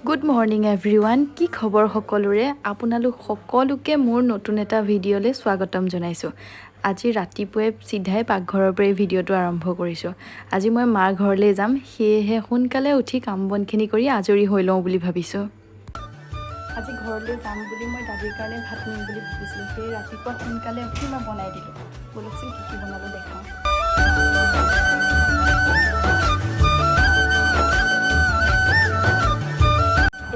Good morning everyone, কি খবৰ সকলোৰে? আপোনালোক সকলোকে মোৰ নতুন এটা ভিডিঅ'লৈ স্বাগতম জনাইছোঁ। আজি ৰাতিপুৱাই চিধাই পাকঘৰৰ পৰাই ভিডিঅ'টো আৰম্ভ কৰিছোঁ। আজি মই মাৰ ঘৰলৈ যাম, সেয়েহে সোনকালে উঠি কাম বনখিনি কৰি আজৰি হৈ লওঁ বুলি ভাবিছোঁ। আজি ঘৰলৈ যাম বুলি মই দাদীৰ কাৰণে ভাত নিম বুলি ভাবিছিলোঁ, সেয়ে ৰাতিপুৱা সোনকালে উঠি মই বনাই দিলোঁ। ব'লকচোন, কি কি বনালোঁ দেখাওঁ।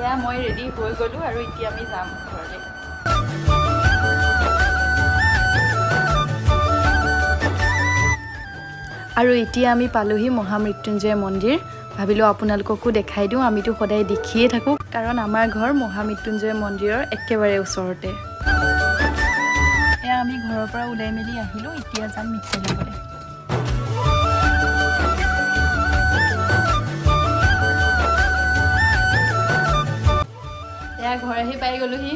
এয়া মই ৰেডি হৈ গ'লোঁ আৰু এতিয়া আমি যাম ঘৰলৈ। আৰু এতিয়া আমি পালোহি মহামৃত্যুঞ্জয় মন্দিৰ। ভাবিলোঁ আপোনালোককো দেখাই দিওঁ। আমিতো সদায় দেখিয়ে থাকোঁ, কাৰণ আমাৰ ঘৰ মহামৃত্যুঞ্জয় মন্দিৰৰ একেবাৰে ওচৰতে। এয়া আমি ঘৰৰ পৰা ওলাই মেলি আহিলোঁ। এতিয়া যাম মিঠাই ল'বলৈ। এয়া ঘৰ আহি পাই গ'লোহি।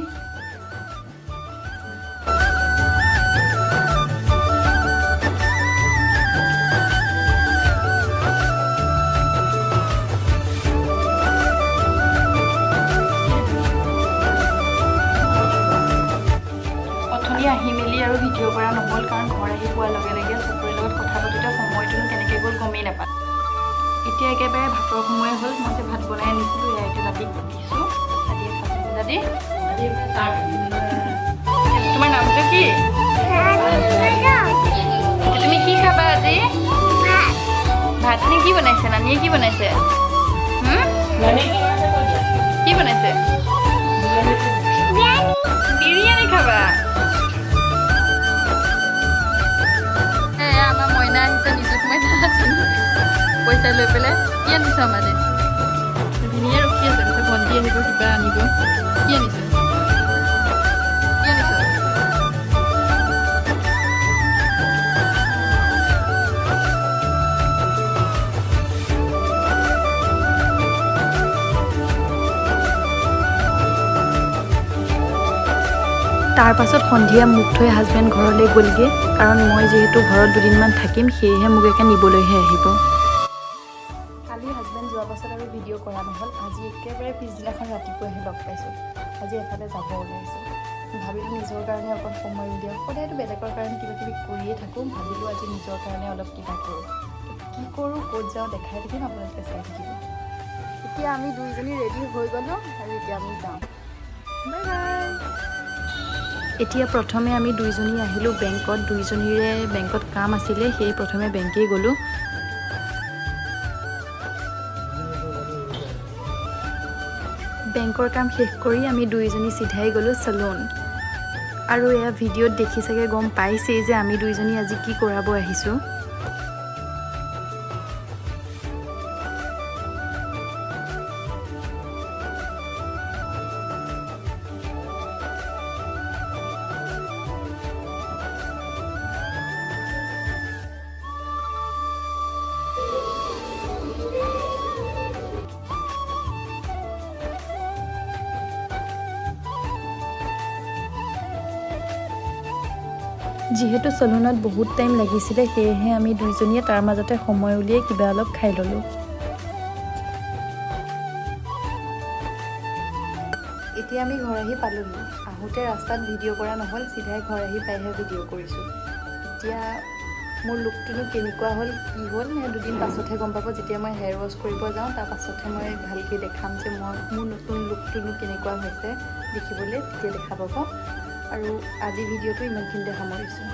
অথনি আহি মেলি আৰু ভিডিঅ' কৰা নহ'ল, কাৰণ ঘৰ আহি পোৱাৰ লগে লগে চবৰে লগত কথা পাতোঁতে সময়টোনো কেনেকৈ গ'ল গমেই নাপালোঁ। এতিয়া একেবাৰে ভাতৰ সময় হ'ল। মই যে ভাত বনাই আনিছিলোঁ, এয়া এতিয়া দাদীক দিছোঁ, দাদীয়ে খাব। দাদী, তোমাৰ নামটো কি? তুমি কি খাবা আজি? ভাত নে কি বনাইছে? নানীয়ে কি বনাইছে? হুম? কি বনাইছে? বিৰিয়ানী খাবা? এয়া আমাৰ মইনা আহিছে, নিযুত মইনা আঁচনি পইচা লৈ পেলাই। কি আনিছ মানে? ধুনীয়া ৰখি আছে, কৈছে ভণ্টি আহিব, কিবা আনিব। কি আনিছ? কি আনিছ? তাৰ পাছত সন্ধিয়া মোক থৈ হাজবেণ্ড ঘৰলৈ গ'লগৈ, কাৰণ মই যিহেতু ঘৰত দুদিনমান থাকিম, সেয়েহে মোক একে নিবলৈহে আহিব। কালি হাজবেণ্ড যোৱাৰ পাছত আৰু ভিডিঅ' কৰা নহ'ল। আজি একেবাৰে পিছদিনাখন ৰাতিপুৱাহে লগ পাইছোঁ। আজি এফালে যাব ওলাইছোঁ। ভাবিলোঁ নিজৰ কাৰণে অকণ সময় উলিয়াওঁ। সদায়তো বেলেগৰ কাৰণে কিবা কিবি কৰিয়ে থাকোঁ। ভাবিলোঁ আজি নিজৰ কাৰণে অলপ কিবা কৰোঁ। কি কৰোঁ, ক'ত যাওঁ দেখাই থাকিম, আপোনালোকে চাই থাকিব। এতিয়া আমি দুইজনী ৰেডি হৈ গ'লোঁ আৰু এতিয়া আমি যাওঁ। Bye bye. এতিয়া প্ৰথমে আমি দুইজনী আহিলোঁ বেংকত। দুইজনীৰে বেংকত কাম আছিলে, সেয়ে প্ৰথমে বেংকেই গ'লোঁ। বেংকৰ কাম শেষ কৰি আমি দুইজনী চিধাই গ'লোঁ চেলুন। আৰু এয়া ভিডিঅ'ত দেখি চাগে গম পাইছেই যে আমি দুইজনী আজি কি কৰাব আহিছোঁ। যিহেতু চেলুনত বহুত টাইম লাগিছিলে, সেয়েহে আমি দুইজনীয়ে তাৰ মাজতে সময় উলিয়াই কিবা অলপ খাই ল'লোঁ। এতিয়া আমি ঘৰ আহি পালোহি। আহোঁতে ৰাস্তাত ভিডিঅ' কৰা নহ'ল, চিধাই ঘৰ আহি পাইহে ভিডিঅ' কৰিছোঁ। এতিয়া মোৰ লুকটোনো কেনেকুৱা হ'ল, কি হ'ল, সেই দুদিন পাছতহে গম পাব। যেতিয়া মই হেয়াৰ ৱাছ কৰিব যাওঁ, তাৰ পাছতহে মই ভালকৈ দেখাম যে মই মোৰ নতুন লুকটোনো কেনেকুৱা হৈছে দেখিবলৈ, তেতিয়া দেখা পাব। আৰু আজি ভিডিঅ'টো ইমানখিনিতে সামৰিছোঁ।